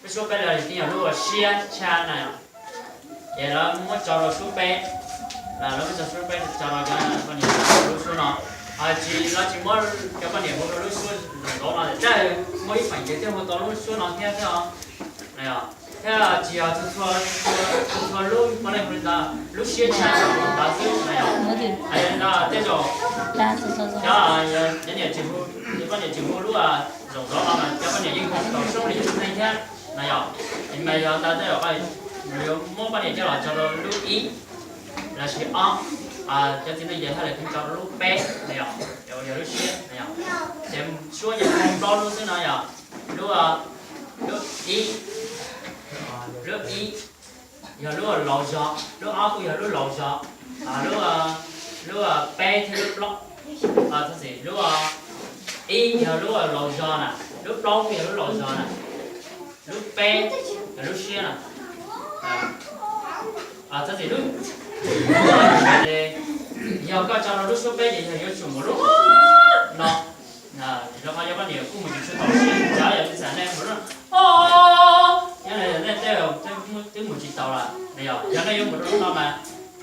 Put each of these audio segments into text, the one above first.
Suab peb los yeej yog lub uas siab tshaj na yom. Ces lawv muab tso rau suab peb, lawv muab tso suab peb tso rau cov poj niam lub suab no. Ho tsis, lawv tsis muab cov poj niam hu rau lub suab zoov no, tab sis muaj ib feem ces thiaj hu tau lub suab no thiab thiab os. Thiab tsis yog txhua txhua lub poj niam hu li ntawd, lub siab tshaj li ntawd xwb na yom. Yog li ntawd tej zaum cov, cov niam tsis hu, cov poj niam tsis hu lub zoov zoov no mas cov poj niam yeej hu tsis tau suab li txiv neej thiab na yom. Mas yog ntawd tej zaum yuav muab poj niam coj los tso rau lub ib lossis ob, cov txiv neej ces thiaj li pheej tso rau lub peb na yom, yog lub siab na yom. Ces suab ces muaj plaub lub xwb no yom. Lub, lub ib, lub ib yog lub laus zog, lub ob kuj yog lub laus zog, lub, lub peb thiab lub plaub, lub ib yog lub laus zog na, lub plaub kuj yog lub laus zog na, lub peb yog lub siab na. Txhob txwm lub, yog koj tso rau lub suab peb ces yog yuav tsum mus lub no. Rau qhov cov poj niam kuj mus tsis tshua tau siab, cov yog tsis xam nej mus lub no, yog nej tej twb mus tsis tau lawm na yom. Yog nej yuav mus rau lub no mas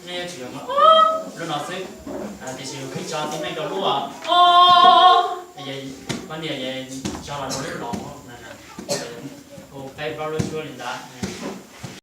nej yuav tsum mus lub no xwb. Tiam sis kuv tso txiv neej rau lub, poj niam tso los rau lub no, hu peb plaub lub suab li ntawd.